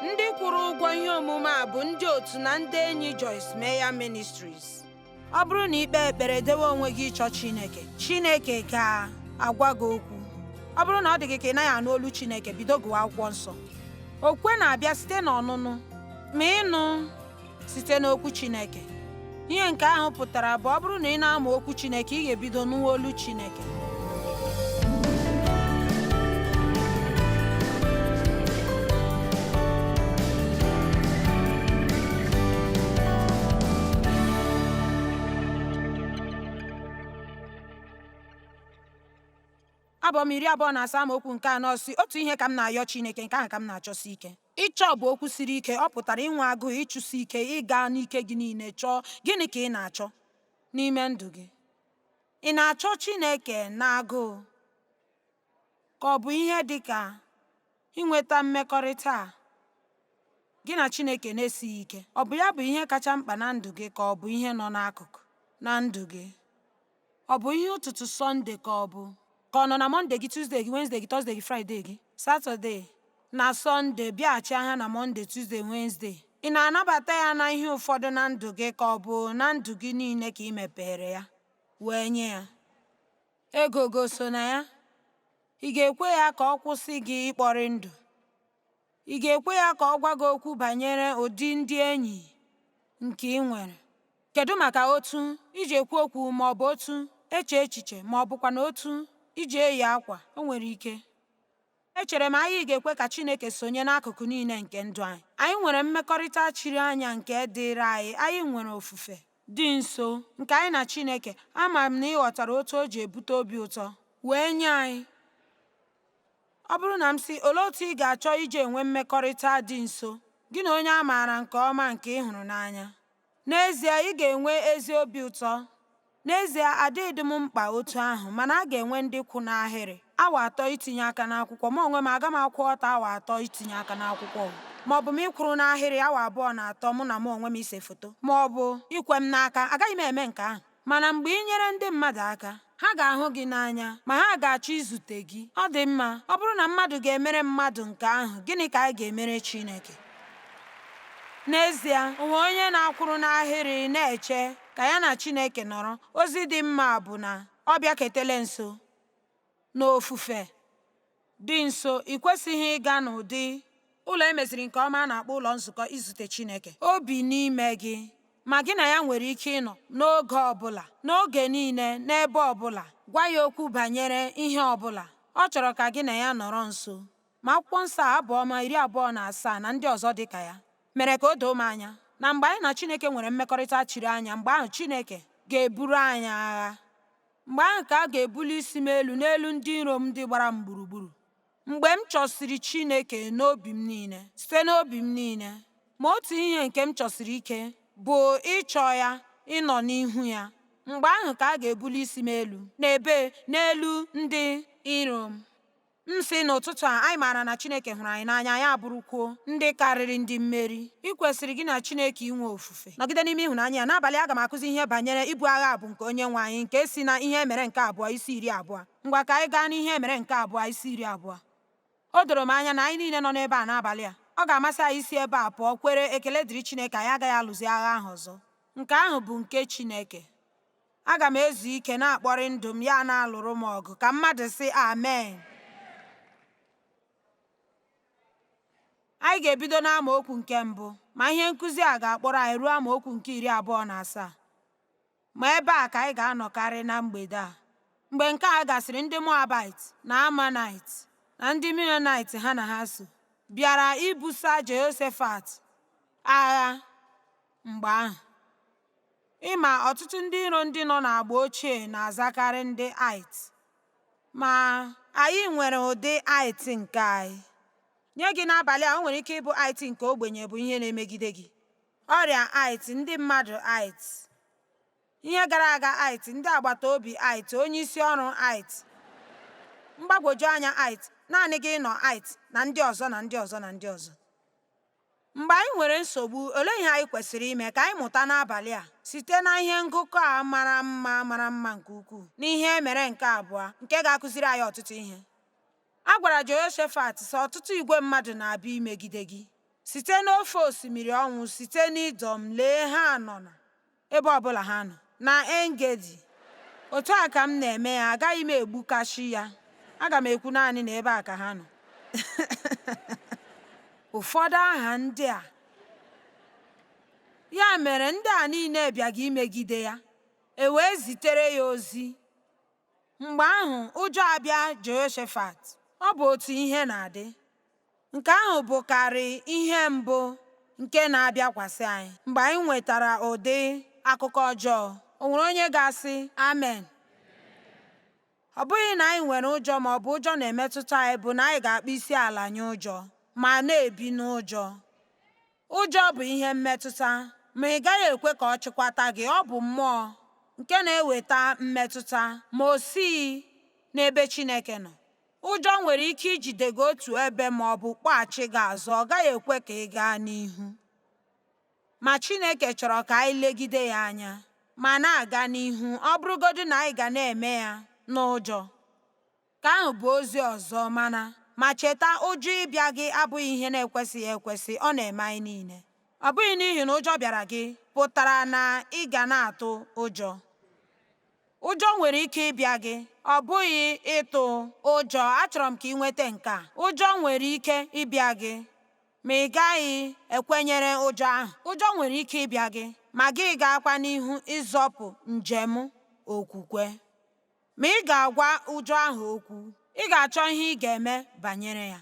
Ndị kwụrụ ụgwọ ihe omume a bụ ndị otu na ndị enyi Joyce Meyer Ministries. Ọ bụrụ na i kpee ekpere dewe onwe gị ịchọ Chineke, Chineke ga-agwa gị okwu. Ọ bụrụ na ọ dị gị ka ị naghị anụ olu Chineke, bido gụwa akwụkwọ nsọ. Okwukwe na-abịa site n'ọnụnụ, ma ịnụ site n'okwu Chineke. Ihe nke ahụ pụtara bụ ọ bụrụ na ị na-amụ okwu Chineke, ị ga-ebido nụwa olu Chineke. Abụ Ọma 27 amaokwu nke 4 sị, Otu ihe ka m na-ayọ Chineke, nke ahụ ka m na-achọsi ike. Ịchọ bụ okwu siri ike, ọ pụtara inwe agụụ, ịchụsi ike, ịga n'ike gị niile chọọ. Gịnị ka ị na-achọ n'ime ndụ gị? Ị na-achọ Chineke n'agụụ, ka ọ bụ ihe dị ka inweta mmekọrịta a gị na Chineke na-esighị ike? Ọ bụ ya bụ ihe kacha mkpa na ndụ gị ka ọ bụ ihe nọ n'akụkụ na ndụ gị? Ọ bụ ihe ụtụtụ Sọnde ka ọ bụ ka ọ nọ na Mọnde gị, Tuzdee gị, Wenezde gị, Tọzdee gị, Fraịde gị, Satọde na Sọnde, bịaghachi ha na Mọnde, Tuzdee, Wenezde? Ị na-anabata ya na ihe ụfọdụ na ndụ gị ka ọ bụ na ndụ gị niile ka ị mepere ya wee nye ya? Ego gị o so na ya? Ị ga-ekwe ya ka ọ kwụsị gị ịkpọrị ndụ? Ị ga-ekwe ya ka ọ gwa gị okwu banyere ụdị ndị enyi nke ị nwere? Kedu maka otu i ji ekwu okwu ma ọ bụ otu eche echiche ma ọ bụkwanụ otu i ji eyi akwa? O nwere ike. Echere m anyị ga-ekwe ka Chineke sonye n'akụkụ niile nke ndụ anyị. Anyị nwere mmekọrịta chiri anya nke dịịrị anyị. Anyị nwere ofufe dị nso nke anyị na Chineke. Ama m na ị ghọtara otu o ji ebute obi ụtọ wee nye anyị. Ọ bụrụ na m sị, Olee otu ị ga-achọ iji enwe mmekọrịta dị nso gị na onye a maara nke ọma nke ị hụrụ n'anya? N'ezie, ị ga-enwe ezi obi ụtọ. N'ezie, adịghịdị m mkpa otu ahụ, mana a ga-enwe ndị kwụ n'ahịrị awa atọ itinye aka n'akwụkwọ. Mụ onwe m, aga m akwụ ọtọ awa atọ itinye aka n'akwụkwọ, ma ọ bụ m ịkwụrụ n'ahịrị awa abụọ na atọ mụ na mụ onwe m ise foto, ma ọ bụ ikwe m n'aka. Agaghị m eme nke ahụ. Mana mgbe ị nyere ndị mmadụ aka, ha ga-ahụ gị n'anya, ma ha ga-achọ izute gị. Ọ dị mma, ọ bụrụ na mmadụ ga-emere mmadụ nke ahụ, gịnị ka anyị ga-emere Chineke? N'ezie, o nwe onye na-akwụrụ n'ahịrị na-eche ka ya na Chineke nọrọ. Ozi dị mma bụ na ọ bịaketele nso n'ofufe dị nso. Ị kwesịghị ịga n'ụdị ụlọ e meziri nke ọma a na-akpọ ụlọ nzukọ izute Chineke. O bi n'ime gị, ma gị na ya nwere ike ịnọ n'oge ọ bụla, n'oge niile, n'ebe ọ bụla. Gwa ya okwu banyere ihe ọ bụla. Ọ chọrọ ka gị na ya nọrọ nso. Ma akwụkwọ nsọ a, Abụ Ọma 27 na ndị ọzọ dị ka ya, mere ka o doo m anya na mgbe anyị na Chineke nwere mmekọrịta chiri anya, mgbe ahụ Chineke ga-eburu anyị agha. Mgbe ahụ ka a ga-ebuli isi m elu n'elu ndị iro m ndị gbara m gburugburu. Mgbe m chọsiri Chineke n'obi m niile, site n'obi m niile, ma otu ihe nke m chọsiri ike bụ ịchọ ya, ịnọ n'ihu ya, mgbe ahụ ka a ga-ebuli isi m elu. N'ebee? N'elu ndị iro m. M sị n'ụtụtụ a, anyị maara na Chineke hụrụ anyị n'anya, anyị abụrụkwuo ndị karịrị ndị mmeri. Ị kwesịrị gị na Chineke inwe ofufe. Nọgide n'ime ịhụnanya ya. N'abalị a, aga m akụzi ihe banyere ibu agha bụ nke Onyenwe anyị nke si na Ihe E Mere nke Abụọ isi 20. Ngwa ka anyị gaa n'Ihe E Mere nke Abụọ isi 20. O doro m anya na anyị niile nọ n'ebe a n'abalị a, ọ ga-amasị anyị isi ebe a pụọ kwere ekele dịrị Chineke anyị agaghị alụzi agha ahụ ọzọ. Nke ahụ bụ nke Chineke. Aga m ezu ike na-akpọrị ndụ m ya na-alụrụ m ọgụ ka mmadụ sị amen. Anyị ga-ebido n'amaokwu nke mbụ, ma ihe nkụzi a ga-akpọrọ anyị ruo amaokwu nke 27. Ma ebe a ka anyị ga-anọkarị na mgbede a. Mgbe nke a gasịrị, ndị Moabite na Amonite na ndị Meunite ha na ha so bịara ibusa Jehoshafat agha mgbe ahụ. Ị ma, ọtụtụ ndị iro ndị nọ n'Agba Ochie na-azakarị ndị ite. Ma anyị nwere ụdị ite nke anyị. Nye gị n'abalị a, o nwere ike ịbụ ite nke ogbenye bụ ihe na-emegide gị. Ọrịa ite, ndị mmadụ ite, ihe gara aga ite, ndị agbata obi ite, onye isi ọrụ ite, mgbagwoju anya ite, naanị gị ịnọ ite, na ndị ọzọ na ndị ọzọ na ndị ọzọ. Mgbe anyị nwere nsogbu, olee ihe anyị kwesịrị ime? Ka anyị mụta n'abalị a site na ihe ngụkọ a mara mma mara mma nke ukwuu n'ihe e mere nke abụọ nke ga-akụziri anyị ọtụtụ ihe. A gwara Jehoshafat sị, Ọtụtụ igwe mmadụ na-abịa imegide gị. Site n'ofe osimiri ọnwụ, site n'Idọm, lee ha nọ na, ebe ọbụla ha nọ, na En-Gedi. Otu a ka m na-eme ya, agaghị m egbukasị ya. Aga m ekwu naanị na ebe a ka ha nọ. Ụfọdụ aha ndị a. Ya mere ndị a niile bịaga imegide ya, e wee zitere ya ozi. Mgbe ahụ ụjọ abịa Jehoshafat. Ọ bụ otu ihe na-adị. Nke ahụ bụkarị ihe mbụ nke na-abịakwasị anyị mgbe anyị nwetara ụdị akụkọ ọjọọ. O nwere onye ga-asị, Amen? Ọ bụghị na anyị nwere ụjọ ma ọ bụ ụjọ na-emetụta anyị bụ na anyị ga-akpọ isi ala nye ụjọ ma na-ebi n'ụjọ. Ụjọ bụ ihe mmetụta, ma ị gaghị ekwe ka ọ chịkwata gị. Ọ bụ mmụọ nke na-eweta mmetụta, ma o sighị n'ebe Chineke nọ. Ụjọ nwere ike ijide gị otu ebe ma ọ bụ kpọghachi gị azụ, ọ gaghị ekwe ka ị gaa n'ihu. Ma Chineke chọrọ ka anyị legide ya anya ma na-aga n'ihu, ọ bụrụgodị na anyị ga na-eme ya n'ụjọ. Nke ahụ bụ ozi ọzọ mana ma cheta ụjọ ịbịa gị abụghị ihe na-ekwesịghị ekwesị, ọ na-eme anyị niile. Ọ bụghị n'ihi na ụjọ bịara gị pụtara na ị ga na-atụ ụjọ. Ụjọ nwere ike ịbịa gị, ọ bụghị ịtụ ụjọ. Achọrọ m ka ị nweta nke a. Ụjọ nwere ike ịbịa gị, ma ị gaghị ekwenyere ụjọ ahụ. Ụjọ nwere ike ịbịa gị, ma gị gaakwa n'ihu ịzọpụ njem okwukwe. Ma ị ga-agwa ụjọ ahụ okwu. Ị ga-achọ ihe ị ga-eme banyere ya.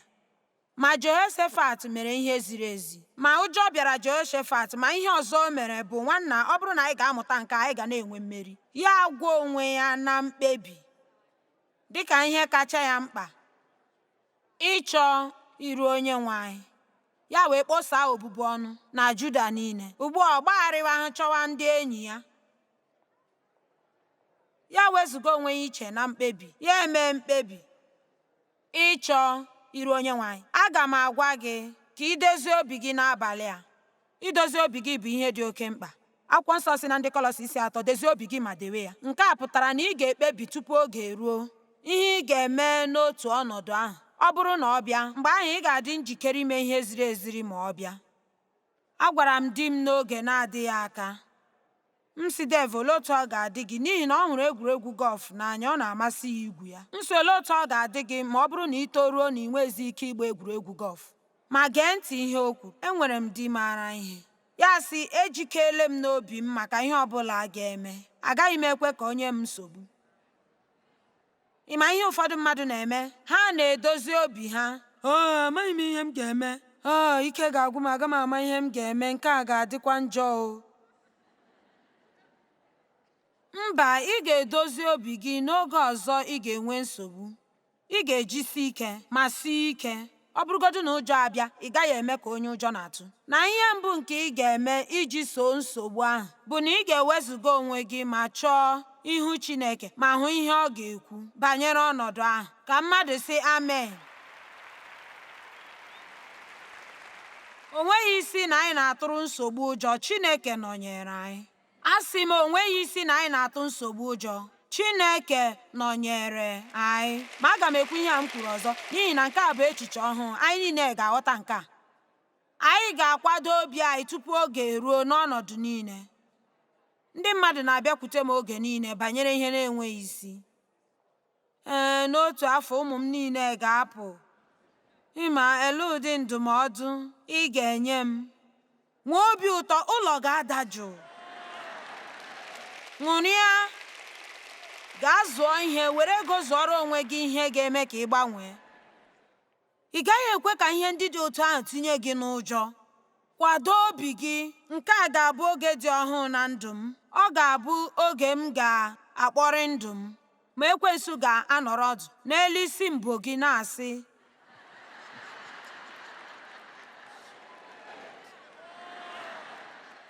Ma Jehoshafat mere ihe ziri ezi. Ma ụjọ bịara Jehoshafat, ma ihe ọzọ o mere bụ, nwanna, ọ bụrụ na anyị ga-amụta nke a, anyị ga na-enwe mmeri. Ya agwa onwe ya na mkpebi, dị ka ihe kacha ya mkpa, ịchọ iru Onyenwe anyị. Ya wee kpọsaa obubu ọnụ na Juda niile. Ugbu a ọ gbagharịwa ahụ chọwa ndị enyi ya. Ya wezụga onwe ya iche na mkpebi, ya emee mkpebi ịchọ iru Onyenwe anyị. Aga m agwa gị ka ị dozie obi gị n'abalị a. Idozi obi gị bụ ihe dị oke mkpa. Akwụkwọ nsọ sị na ndị Kọlọsi isi atọ, dezie obi gị ma dewe ya. Nke a pụtara na ị ga-ekpebi tupu oge eruo ihe ị ga-eme n'otu ọnọdụ ahụ. Ọ bụrụ na ọ bịa, mgbe ahụ ị ga-adị njikere ime ihe ziri eziri ma ọ bịa. Agwara m di m n'oge na-adịghị aka. M sị Dave, olee otu ọ ga-adị gị n'ihi na ọ hụrụ egwuregwu gọlf n'anya, ọ na-amasị ya igwu ya. M sị, olee otu ọ ga-adị gị ma ọ bụrụ na ị toruo na ị nweghịzi ike ịgba egwuregwu gọlf? Ma gee ntị ihe o kwuru. Enwere m di maara ihe. Ya sị, ejikeela m n'obi m maka ihe ọ bụla ga-eme. Agaghị m ekwe ka o nye m nsogbu. Ị ma ihe ụfọdụ mmadụ na-eme? Ha na-edozi obi ha. Oh, amaghị m ihe m ga-eme. Oh, ike ga-agwụ m, aga m ama ihe m ga-eme, nke a ga-adịkwa njọ o. Mba, ị ga-edozi obi gị n'oge ọzọ ị ga-enwe nsogbu. Ị ga-ejisi ike ma sie ike. Ọ bụrụgodị na ụjọ abịa, ị gaghị eme ka onye ụjọ na-atụ. Na ihe mbụ nke ị ga-eme iji soo nsogbu ahụ bụ na ị ga-ewezuga onwe gị ma chọọ ihu Chineke ma hụ ihe ọ ga-ekwu banyere ọnọdụ ahụ. Ka mmadụ sị amen. O nweghị isi na anyị na-atụrụ nsogbu ụjọ, Chineke nọnyeere anyị. Asị m o nweghị isi na anyị na-atụ nsogbu ụjọ. Chineke nọnyeere anyị. Ma aga m ekwu ihe a m kwuru ọzọ, n'ihi na nke a bụ echiche ọhụụ. Anyị niile ga-aghọta nke a. Anyị ga-akwado obi anyị tupu oge eruo n'ọnọdụ niile. Ndị mmadụ na-abịakwute m oge niile banyere ihe na-enweghị isi. Ee, n'otu afọ ụmụ m niile ga-apụ. Ịma, ele ụdị ndụmọdụ ị ga-enye m? Nwee obi ụtọ, ụlọ ga-ada jụụ. Ṅụrịa, gaa zụọ ihe, were ego zụọrọ onwe gị ihe ga-eme ka ị gbanwee. Ị gaghị ekwe ka ihe ndị dị otu ahụ tinye gị n'ụjọ. Kwado obi gị. Nke a ga-abụ oge dị ọhụụ na ndụ m. Ọ ga-abụ oge m ga-akpọrị ndụ m. Ma ekwensu ga-anọrọ ọdụ n'elu isi mbo gị na-asị,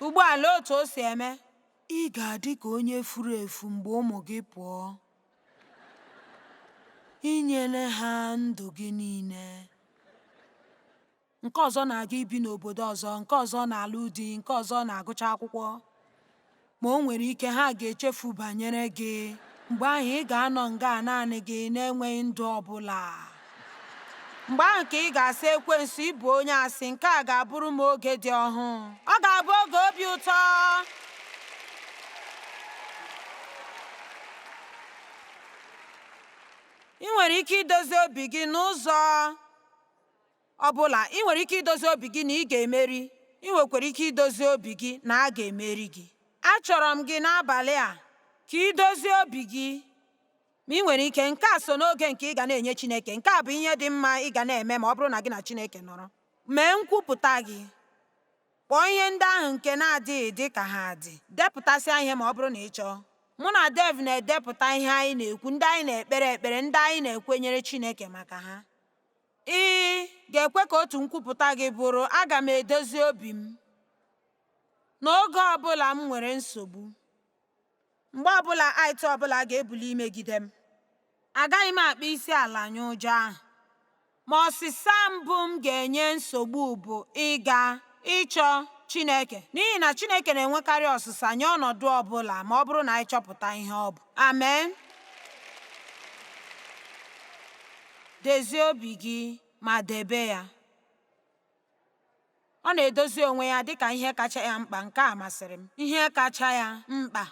Ugbu a lee otu o si eme. Ị ga-adị ka onye furu efu mgbe ụmụ gị pụọ. I nyela ha ndụ gị niile. Nke ọzọ na-aga ibi n'obodo ọzọ, nke ọzọ na-alụ di, nke ọzọ na-agụcha akwụkwọ. Ma o nwere ike ha ga-echefu banyere gị. Mgbe ahụ ị ga-anọ nga naanị gị na-enweghị ndụ ọ bụla. Mgbe ahụ ka ị ga-asị ekwensu ị bụ onye asị, nke a ga-abụrụ m oge dị ọhụụ. Ọ ga-abụ oge obi ụtọ. Ị nwere ike idozi obi gị n'ụzọ ọ bụla. Ị nwere ike idozi obi gị na ị ga-emeri. Ị nwekwara ike idozi obi gị na a ga-emeri gị. Achọrọ m gị n'abalị a ka ị dozie obi gị. Ma ị nwere ike, nke a so n'oge nke ị ga na-enye Chineke. Nke a bụ ihe dị mma ị ga na-eme ma ọ bụrụ na gị na Chineke nọrọ. Mee nkwupụta gị. Kpọọ ihe ndị ahụ nke na-adịghị dị ka ha dị. Depụtasịa ihe ma ọ bụrụ na ị chọọ. Mụ na Dave na-edepụta ihe anyị na-ekwu, ndị anyị na-ekpere ekpere, ndị anyị na-ekwenyere Chineke maka ha. Ị ga-ekwe ka otu nkwupụta gị bụrụ, Aga m edozi obi m n'oge ọ bụla m nwere nsogbu, mgbe ọbụla it ọbụla ga-ebuli imegide m. Agaghị m akpọ isi ala nye ụjọ ahụ. Ma ọsịsa mbụ m ga-enye nsogbu bụ ịga ịchọ Chineke, n'ihi na Chineke na-enwekarị ọsịsa nye ọnọdụ ọ bụla ma ọ bụrụ na anyị chọpụta ihe ọ bụ. Amen. Dezie obi gị ma debe ya. Ọ na-edozi onwe ya dị ka ihe kacha ya mkpa. Nke a masịrị m. Ihe kacha ya mkpa.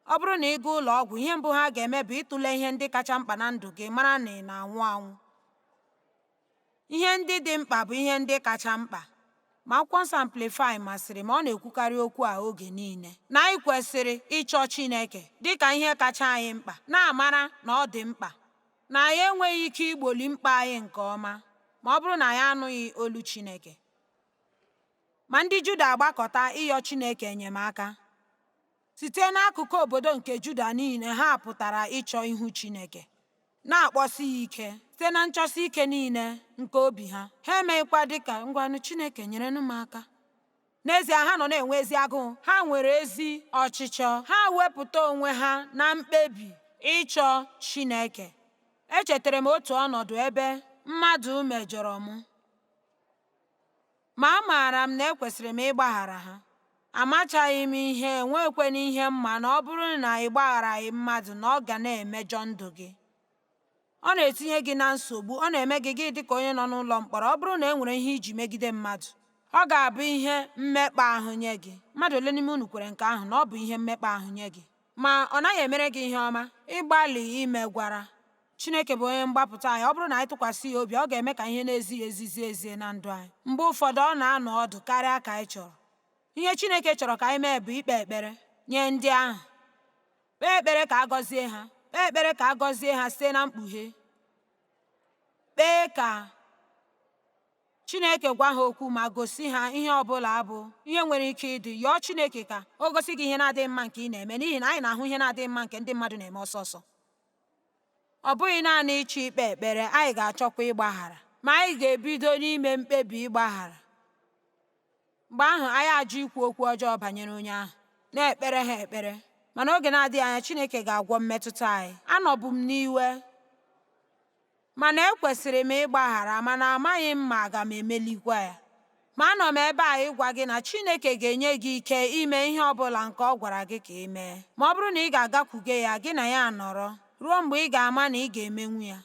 Ọ bụrụ na ị gaa ụlọ ọgwụ, ihe mbụ ha ga-eme bụ ịtụle ihe ndị kacha mkpa na ndụ gị mara na ị na-anwụ anwụ. Ihe ndị dị mkpa bụ ihe ndị kacha mkpa. Ma akwụkwọ nsọ Amplify masịrị m, ọ na-ekwukarị okwu a oge niile, na anyị kwesịrị ịchọ Chineke dị ka ihe kacha anyị mkpa, na-amara na ọ dị mkpa, na anyị enweghị ike igboli mkpa anyị nke ọma ma ọ bụrụ na anyị anụghị olu Chineke. Ma ndị Juda agbakọta ịyọ Chineke enyemaka. Site n'akụkụ obodo nke Juda niile ha pụtara ịchọ ihu Chineke, na-akpọsi ya ike site na nchọsi ike niile nke obi ha. Ha emeghịkwa dị ka, Ngwanụ, Chineke, nyerenụ m aka. N'ezie, ha nọ na-enwe ezi agụụ. Ha nwere ezi ọchịchọ. Ha wepụta onwe ha na mkpebi ịchọ Chineke. Echetara m otu ọnọdụ ebe mmadụ mejọrọ m. Ma amaara m na ekwesịrị m ịgbaghara ha. Amachaghị m ihe, enweghịkwanụ ihe m ma na ọ bụrụ na ị gbagharaghị mmadụ na ọ ga na-emejọ ndụ gị. Ọ na-etinye gị na nsogbu, ọ na-eme gị gị dị ka onye nọ n'ụlọ mkpọrọ. Ọ bụrụ na e nwere ihe iji megide mmadụ, ọ ga-abụ ihe mmekpa ahụ nye gị. Mmadụ ole n'ime unu kwere nke ahụ na ọ bụ ihe mmekpa ahụ nye gị? Ma ọ naghị emere gị ihe ọma ịgbalị imegwara. Chineke bụ onye mgbapụta anyị. Ọ bụrụ na anyị tụkwasị ya obi, ọ ga-eme ka ihe na-ezighị ezi zie ezie na ndụ anyị. Mgbe ụfọdụ, ọ na-anọ ọdụ karịa ka anyị chọrọ. Ihe Chineke chọrọ ka anyị mee bụ ikpe ekpere nye ndị ahụ. Kpee ekpere ka a gọzie ha. Kpee ekpere ka a gọzie ha site na mkpughe. Kpee ka Chineke gwa ha okwu ma gosi ha ihe ọ bụla bụ ihe nwere ike ịdị. Yọọ Chineke ka o gosi gị ihe na-adịghị mma nke ị na-eme, n'ihi na anyị na-ahụ ihe na-adịghị mma nke ndị mmadụ na-eme ọsọ ọsọ. Ọ bụghị naanị ịchọ ikpe ekpere, anyị ga-achọkwa ịgbaghara. Ma anyị ga-ebido n'ime mkpebi ịgbaghara. Mgbe ahụ anyị ajụ ikwu okwu ọjọọ banyere onye ahụ, na-ekpere ha ekpere. Mana oge na-adịghị anya Chineke ga-agwọ mmetụta anyị. Anọbu m n'iwe, mana ekwesịrị m ịgbaghara, mana amaghị m ma aga m emelikwa ya. Ma anọ m ebe a ịgwa gị na Chineke ga-enye gị ike ime ihe ọ bụla nke ọ gwara gị ka ị mee. Ma ọ bụrụ na ị ga-agakwuge ya, gị na ya nọrọ, ruo mgbe ị ga-ama na ị ga-emenwu ya.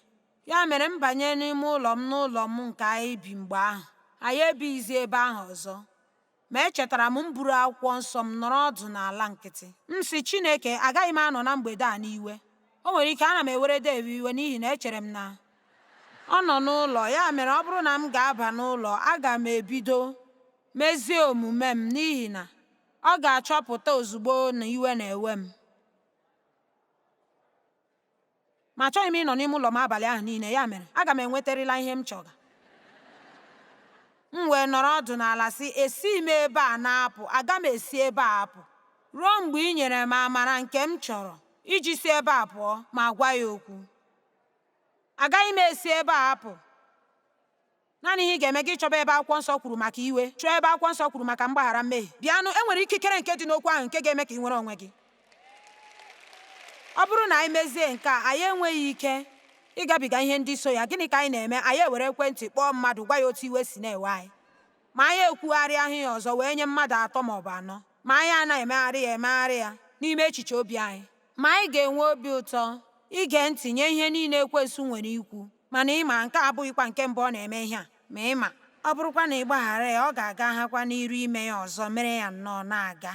Ya mere m banye n'ime ụlọ m n'ụlọ m nke anyị bi mgbe ahụ. Anyị ebighịzi ebe ahụ ọzọ. Ma echetara m m buru akwụkwọ nsọ m nọrọ ọdụ n'ala nkịtị. M sị, Chineke, agaghị m anọ na mgbede a n'iwe. O nwere ike ana m ewere Dave iwe n'ihi na echere m na ọ nọ n'ụlọ, ya mere ọ bụrụ na m ga-aba n'ụlọ, aga m ebido mezie omume m n'ihi na ọ ga-achọpụta ozugbo na iwe na-ewe m. Ma achọghị m ịnọ n'ime ụlọ m abalị ahụ niile, ya mere aga m enwetarịla ihe m chọga. M wee nọrọ ọdụ n'ala sị, Esighị m ebe a na-apụ, aga m esi ebe a apụ, ruo mgbe ị nyere m amara nke m chọrọ iji si ebe a pụọ ma gwa ya okwu. Agaghị m esi ebe a apụ. Naanị ihe ị ga-eme gị chọba ebe akwụkwọ nsọ kwuru maka iwe, chọọ ebe akwụkwọ nsọ kwuru maka mgbaghara mmehie. Bịanụ, e nwere ikikere nke dị n'okwu ahụ nke ga-eme ka ị nwere onwe gị. Ọ bụrụ na anyị mezie nke a, anyị enweghị ike ịgabiga ihe ndị so ya. Gịnị ka anyị na-eme? Anyị ewere ekwentị kpọọ mmadụ gwa ya otu iwe si na-ewe anyị. Ma anyị ekwugharịaghị ya ọzọ wee nye mmadụ atọ ma ọ bụ anọ. Ma anyị anaghị emegharị ya emegharị ya n'ime echiche obi anyị. Ma anyị ga-enwe obi ụtọ ige ntị nye ihe niile ekwensu nwere ikwu. Mana ị ma, nke a abụghịkwa nke mbụ ọ na-eme ihe a. Ma ị ma, ọ bụrụkwa na ị gbaghara ya, ọ ga-agaghakwa n'iru ime ya ọzọ, mere ya nnọọ na-aga.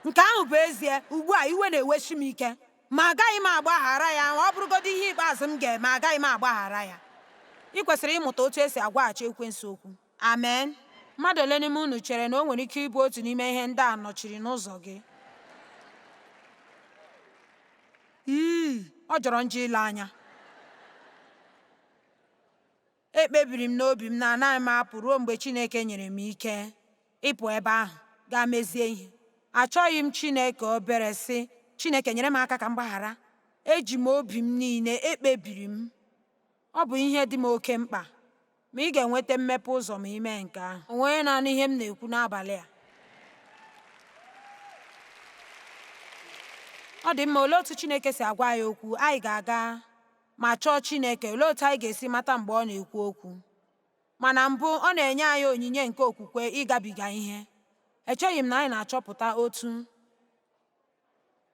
Nke ahụ bụ ezie. Ugbu a, iwe na-ewesi m ike. Ma agaghị m agbaghara ya, ọ bụrụgodị ihe ikpeazụ m ga-eme, agaghị m agbaghara ya. Ị kwesịrị ịmụta otu esi agwaghachi ekwensu okwu. Amen. Mmadụ ole n'ime unu chere na o nwere ike ịbụ otu n'ime ihe ndị a nọchiri n'ụzọ gị? Ii, ọ jọrọ njọ ile anya. Ekpebiri m n'obi m na anaghị m apụ ruo mgbe Chineke nyere m ike ịpụ ebe ahụ gaa mezie ihe. Achọghị m Chineke obere sị, Chineke nyere m aka ka m gbaghara. Eji m obi m niile ekpebiri m. Ọ bụ ihe dị m oke mkpa. Ma ị ga-enweta mmepe ụzọ ma i mee nke ahụ. O nweghị onye na-anụ ihe m na-ekwu n'abalị a. Ọ dị mma, olee otu Chineke si agwa anyị okwu? Anyị ga-aga ma chọọ Chineke. Olee otu anyị ga-esi mata mgbe ọ na-ekwu okwu? Ma na mbụ, ọ na-enye anyị onyinye nke okwukwe ịgabiga ihe. Echeghị m na anyị na-achọpụta otu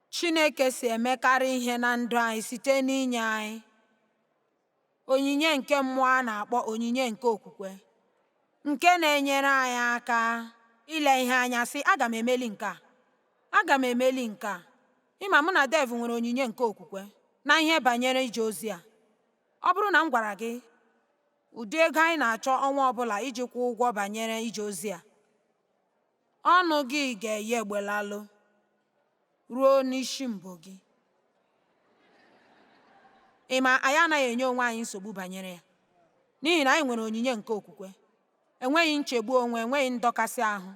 Chineke si emekarị ihe na ndụ anyị site n'inye anyị onyinye nke mmụọ a na-akpọ onyinye nke okwukwe, nke na-enyere anyị aka ile ihe anya sị, aga m emeli nke a. Aga m emeli nke a. Ị ma, mụ na Dave nwere onyinye nke okwukwe na ihe banyere ije ozi a. Ọ bụrụ na m gwara gị ụdị ego anyị na-achọ ọnwa ọ bụla iji kwụọ ụgwọ banyere ije ozi a, ọnụ gị ga-eye egbelalụ ruo n'isi mbọ gị. Ị ma, anyị anaghị enye onwe anyị nsogbu banyere ya, n'ihi na anyị nwere onyinye nke okwukwe. Enweghị nchegbu onwe, enweghị ndọkasị ahụ.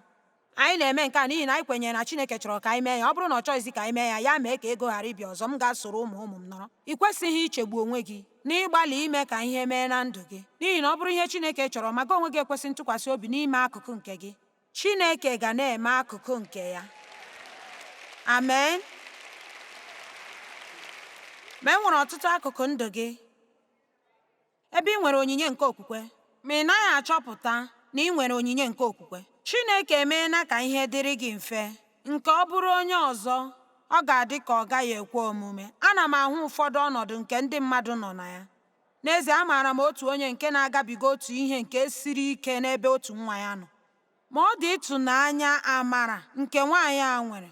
Anyị na-eme nke a n'ihi na anyị kwenyere na Chineke chọrọ ka anyị mee ya. Ọ bụrụ na ọ chọghịzi ka anyị mee ya, ya mee ka ego ghara ịbịa ọzọ, m ga-asoro ụmụ ụmụ m nọrọ. I kwesịghị ichegbu onwe gị n'ịgbalị ime ka ihe mee na ndụ gị, n'ihi na ọ bụrụ ihe Chineke chọrọ, ma gị onwe gị ekwesị ntụkwasị obi n'ime akụkụ nke gị, Chineke ga na-eme akụkụ nke ya. Amen. Ma e nwere ọtụtụ akụkụ ndụ gị ebe ị nwere onyinye nke okwukwe, ma ị naghị achọpụta na ị nwere onyinye nke okwukwe. Chineke emeela ka ihe dịrị gị mfe, nke ọ bụrụ onye ọzọ, ọ ga-adị ka ọ gaghị ekwe omume. Ana m ahụ ụfọdụ ọnọdụ nke ndị mmadụ nọ na ya. N'ezie, amaara m otu onye nke na-agabiga otu ihe nke siri ike n'ebe otu nwa ya nọ. Ma ọ dị ịtụnanya amara nke nwaanyị a nwere.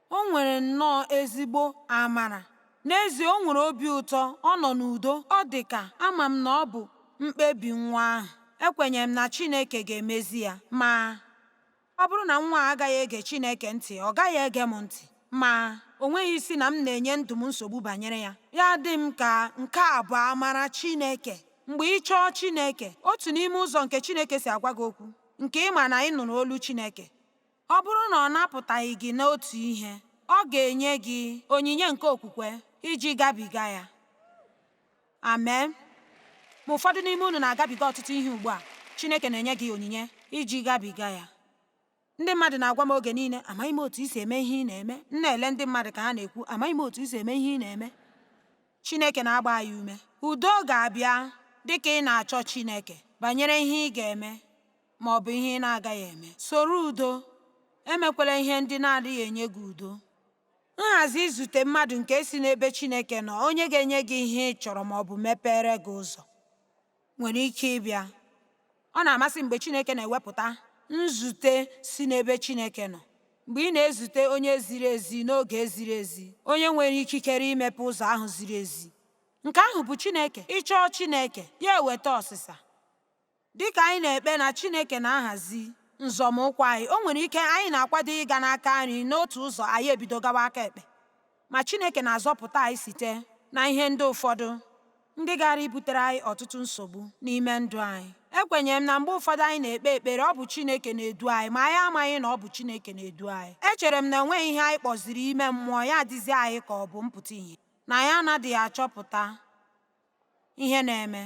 O nwere nnọọ ezigbo amara. N'ezie, o nwere obi ụtọ, ọ nọ n'udo. Ọ dị ka, ama m na ọ bụ mkpebi nwa ahụ. Ekwenyere m na Chineke ga-emezi ya. Ma, ọ bụrụ na nwa a agaghị ege Chineke ntị, ọ gaghị ege m ntị. Ma, o nweghị isi na m na-enye ndụ m nsogbu banyere ya. Ya dị m ka nke a bụ amara Chineke. Mgbe ị chọọ Chineke, otu n'ime ụzọ nke Chineke si agwa gị okwu, nke ị ma na ị nụrụ olu Chineke, Ọ bụrụ na ọ napụtaghị gị n'otu ihe, ọ ga-enye gị onyinye nke okwukwe iji gabiga ya. Amen. Ma ụfọdụ n'ime unu na-agabiga ọtụtụ ihe ugbu a, Chineke na-enye gị onyinye iji gabiga ya. Ndị mmadụ na-agwa m oge niile, amaghị m otu i si eme ihe ị na-eme. M na-ele ndị mmadụ ka ha na-ekwu, amaghị m otu i si eme ihe ị na-eme. Chineke na-agba anyị ume. Udo ga-abịa dị ka ị na-achọ Chineke banyere ihe ị ga-eme ma ọ bụ ihe ị na-agaghị eme. Soro udo, emekwala ihe ndị na-adịghị enye gị udo. Nhazi izute mmadụ nke si n'ebe Chineke nọ, onye ga-enye gị ihe ị chọrọ ma ọ bụ mepere gị ụzọ, nwere ike ịbịa. Ọ na-amasị m mgbe Chineke na-ewepụta nzute si n'ebe Chineke nọ. Mgbe ị na-ezute onye ziri ezi n'oge ziri ezi, onye nwere ikikere imepe ụzọ ahụ ziri ezi. Nke ahụ bụ Chineke. Ị chọọ Chineke, ya eweta ọsịsa. Dị ka anyị na-ekpe na Chineke na-ahazi nzọmụkwụ anyị, o nwere ike anyị na-akwado ịga n'aka nri n'otu ụzọ anyị ebido gawa aka ekpe. Ma Chineke na-azọpụta anyị site na ihe ndị ụfọdụ ndị gaara ibutere anyị ọtụtụ nsogbu n'ime ndụ anyị. Ekwenyere m na mgbe ụfọdụ anyị na-ekpe ekpere, ọ bụ Chineke na-edu anyị, ma anyị amaghị na ọ bụ Chineke na-edu anyị. Echere m na enweghị ihe anyị kpọziri ime mmụọ ya adịzi anyị ka ọ bụ mpụta ìhè, na anyị anadịghị achọpụta ihe na-eme.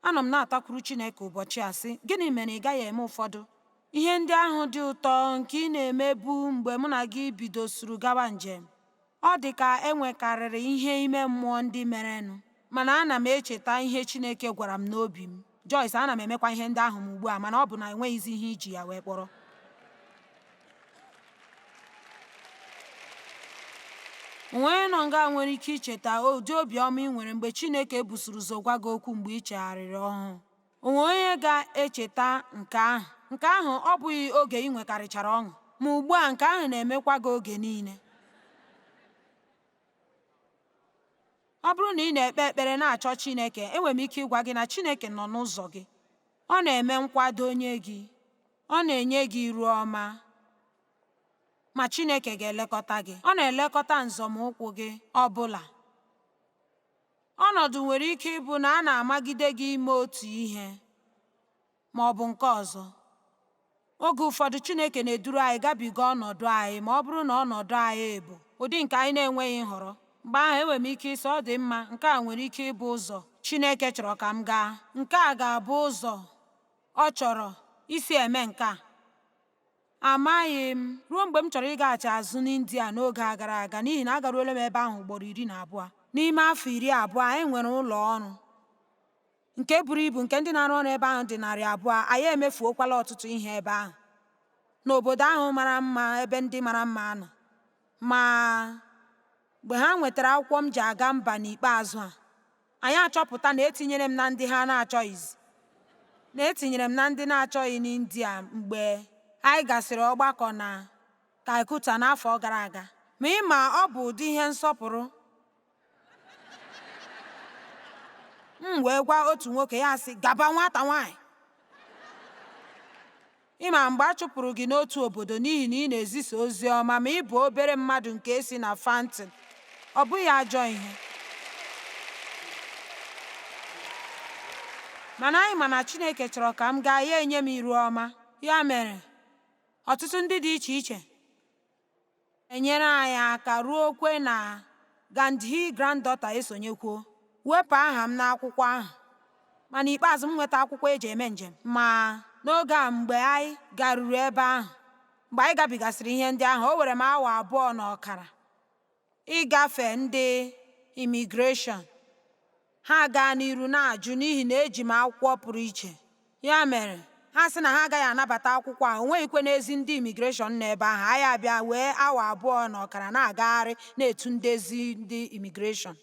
Anọ m na-atakwuru Chineke ụbọchị a sị, Gịnị mere ị gaghị eme ụfọdụ ihe ndị ahụ dị ụtọ nke ị na-emebu mgbe mụ na gị bidosiri gawa njem? Ọ dị ka e nwekarịrị ihe ime mmụọ ndị merenụ, mana ana m echeta ihe Chineke gwara m n'obi m. Joyce, ana m emekwa ihe ndị ahụ ma ugbu a, mana ọ bụ na enweghịzi ihe iji ya wee kpọrọ. O nwere onye nọ nga nwere ike icheta ụdị obiọma ị nwere mgbe Chineke busoro ụzọ gwa gị okwu mgbe ị chegharịrị ọhụụ? O nwere onye ga-echeta nke ahụ? Nke ahụ ọ bụghị oge ị nwekarịchara ọṅụ? Ma ugbu a nke ahụ na-emekwa gị oge niile. Ọ bụrụ na ị na-ekpe ekpere na-achọ Chineke, enwere m ike ịgwa gị na Chineke nọ n'ụzọ gị. Ọ na-eme nkwado nye gị. Ọ na-enye gị iru ọma. Ma Chineke ga-elekọta gị. Ọ na-elekọta nzọmụkwụ gị ọ bụla. Ọnọdụ nwere ike ịbụ na a na-amagide gị ime otu ihe ma ọ bụ nke ọzọ. Oge ụfọdụ Chineke na-eduru anyị gabiga ọnọdụ anyị ma ọ bụrụ na ọnọdụ anyị bụ ụdị nke anyị na-enweghị nhọrọ. Mgbe ahụ enwere m ike ịsị, ọ dị mma, nke a nwere ike ịbụ ụzọ Chineke chọrọ ka m gaa. Nke a ga-abụ ụzọ ọ chọrọ isi eme nke a. Amaghị m ruo mgbe m chọrọ ịgaghachi azụ n'India n'oge a gara aga n'ihi na agaruola m ebe ahụ ugboro 12. N'ime afọ 20 anyị nwere ụlọ ọrụ nke buru ibu nke ndị na-arụ ọrụ ebe ahụ dị 200. Anyị emefuokwala ọtụtụ ihe ebe ahụ n'obodo ahụ mara mma ebe ndị mara mma nọ. Ma mgbe ha nwetara akwụkwọ m ji aga mba n'ikpeazụ a, anyị achọpụta na etinyere m na ndị ha na-achọghịzi na etinyere m na ndị na-achọghị n'India mgbe anyị gasịrị ọgbakọ na Calcutta n'afọ gara aga. Ma ị ma ọ bụ ụdị ihe nsọpụrụ. M wee gwa otu nwoke ya sị, gaba nwata nwaanyị. Ị ma mgbe a chụpụrụ gị n'otu obodo n'ihi na ị na-ezisa ozi ọma ma ị bụ obere mmadụ nke si na Fountain, ọ bụghị ajọ ihe. Mana anyị ma na Chineke chọrọ ka m gaa ya enye m iru ọma. Ya mere, ọtụtụ ndị dị iche iche enyere anyị aka ruo kwe na Gandhi granddaughter esonyekwuo. Wepụ aha m n'akwụkwọ ahụ. Ma n'ikpeazụ m nweta akwụkwọ eji eme njem. Ma n'oge a mgbe anyị garuru ebe ahụ, mgbe anyị gabigasịrị ihe ndị ahụ, o were m awa 2.5 ịgafe ndị imigreshọn. Ha gaa n'iru na-ajụ n'ihi na eji m akwụkwọ pụrụ iche. Ya mere, ha sị na ha agaghị anabata akwụkwọ a, o nweghịkwa n'ezi ndị imigreshọn nọ ebe ahụ. Anyị abịa wee awa 2.5 na-agagharị na-etu ndezi ndị imigreshọn.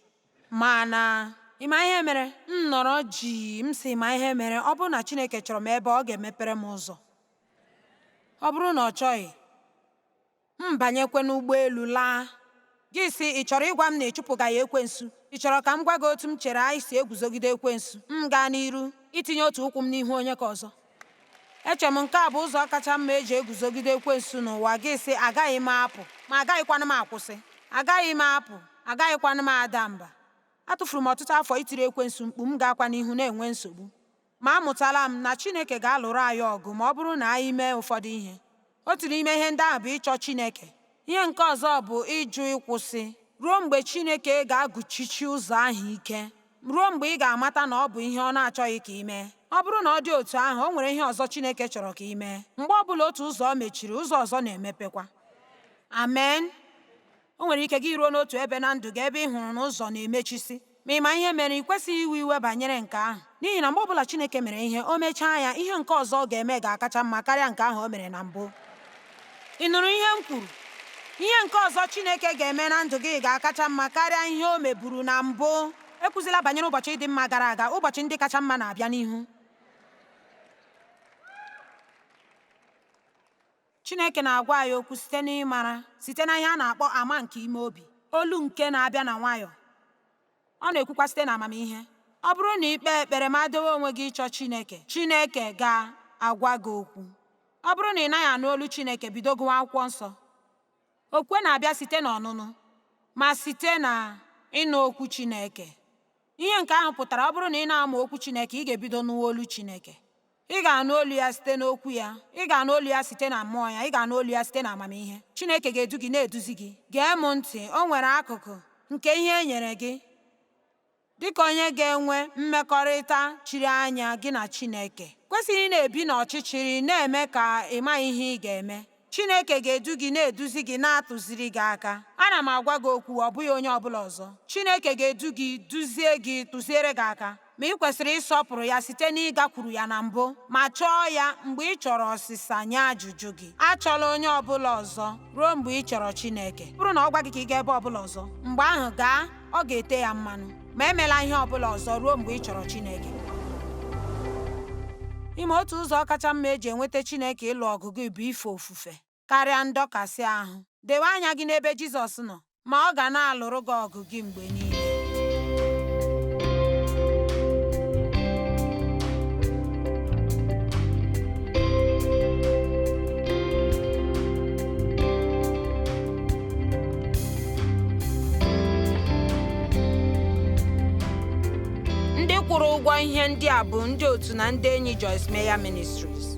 Mana ị ma ihe mere? M nọrọ jii, m sị, ma ihe mere, ọ bụrụ na Chineke chọrọ m ebe ọ ga-emepere m ụzọ. Ọ bụrụ na ọ chọghị, m banyekwe n'ụgbọelu laa. Gị sị, ị chọrọ ịgwa m na ị chụpụgaghị ekwensu? Ị chọrọ ka m gwa gị otu m chere anyị si eguzogide ekwensu? M gaa n'iru itinye otu ụkwụ m n'ihu onye ka ọzọ. Eche m nke a bụ ụzọ kacha mma eji eguzogide ekwensu n'ụwa. Gị sị, agaghị m apụ, ma agaghịkwanụ m akwụsị. Agaghị m apụ, agaghịkwanụ m ada mba. Atụfuru m ọtụtụ afọ itiri ekwensu mkpu, m ga-akwa n'ihu na-enwe nsogbu. Ma amụtala m na Chineke ga-alụrụ anyị ọgụ ma ọ bụrụ na anyị mee ụfọdụ ihe. Otu n'ime ihe ndị ahụ bụ ịchọ Chineke. Ihe nke ọzọ bụ ịjụ ịkwụsị ruo mgbe Chineke ga-agụchichi ụzọ ahụ ike, ruo mgbe ị ga-amata na ọ bụ ihe ọ na-achọghị ka ị mee. Ọ bụrụ na ọ dị otu ahụ, o nwere ihe ọzọ Chineke chọrọ ka ị mee. Mgbe ọ bụla otu ụzọ mechiri, ụzọ ọzọ na-emepekwa. Amen. O nwere ike gị ruo n'otu ebe na ndụ gị ebe ị hụrụ na ụzọ na-emechisi. Ma ị ma ihe mere ị kwesịghị iwe iwe banyere nke ahụ. N'ihi na mgbe ọbụla Chineke mere ihe, o mechaa ya, ihe nke ọzọ ọ ga-eme ga-akacha mma karịa nke ahụ o mere na mbụ. Ị nụrụ ihe m kwuru? Ihe nke ọzọ Chineke ga-eme na ndụ gị ga-akacha mma karịa ihe o meburu na mbụ. Ekwuzila banyere ụbọchị dị mma gara aga, ụbọchị ndị kacha mma na-abịa n'ihu. Chineke na-agwa anyị okwu site n'ịmara, site na ihe a na-akpọ ama nke ime obi, olu nke na-abịa na nwayọọ. Ọ na-ekwukwa site n'amamihe. Ọ bụrụ na i kpee ekpere ma dowe onwe gị ịchọ Chineke, Chineke ga-agwa gị okwu. Ọ bụrụ na ị naghị anụ olu Chineke, bido gụwa akwụkwọ nsọ. Okwukwe na-abịa site n'ọnụnụ, ma site na ịnụ okwu Chineke. Ihe nke ahụ pụtara, ọ bụrụ na ị na-amụ okwu Chineke, ị ga-ebido nụwa olu Chineke. Ị ga-anụ olu ya site n'okwu ya. Ị ga-anụ olu ya site na mmụọ ya. Ị ga-anụ olu ya site n'amamihe. Chineke ga-edu gị na-eduzi gị. Gee m ntị, o nwere akụkụ nke ihe e nyere gị dị ka onye ga-enwe mmekọrịta chiri anya gị na Chineke. Kwesịghị ị na-ebi n'ọchịchịrị na-eme ka ị maghị ihe ị ga-eme. Chineke ga-edu gị na-eduzi gị na-atụziri gị aka. Ana m agwa gị okwu, ọ bụghị onye ọbụla ọzọ. Chineke ga-edu gị, duzie gị, tụziere gị aka. Ma ị kwesịrị ịsọpụrụ ya site n'ịgakwuru ya na mbụ ma chọọ ya mgbe ị chọrọ ọsịsa nye ajụjụ gị. Achọla onye ọ bụla ọzọ ruo mgbe ị chọrọ Chineke. Ọ bụrụ na ọ gwa gị ka ị gaa ebe ọ bụla ọzọ, mgbe ahụ gaa, ọ ga-ete ya mmanụ. Ma emela ihe ọ bụla ọzọ ruo mgbe ị chọrọ Chineke. Ime otu ụzọ kacha mma eji enweta Chineke ịlụ ọgụ gị bụ ife ofufe karịa ndọkasị ahụ. Dewe anya gị n'ebe Jizọs nọ, ma ọ ga na-alụrụ gị ọgụ gị mgbe niile. Ndị kwụrụ ụgwọ ihe ndị a bụ ndị otu na ndị enyi Joyce Meyer Ministries.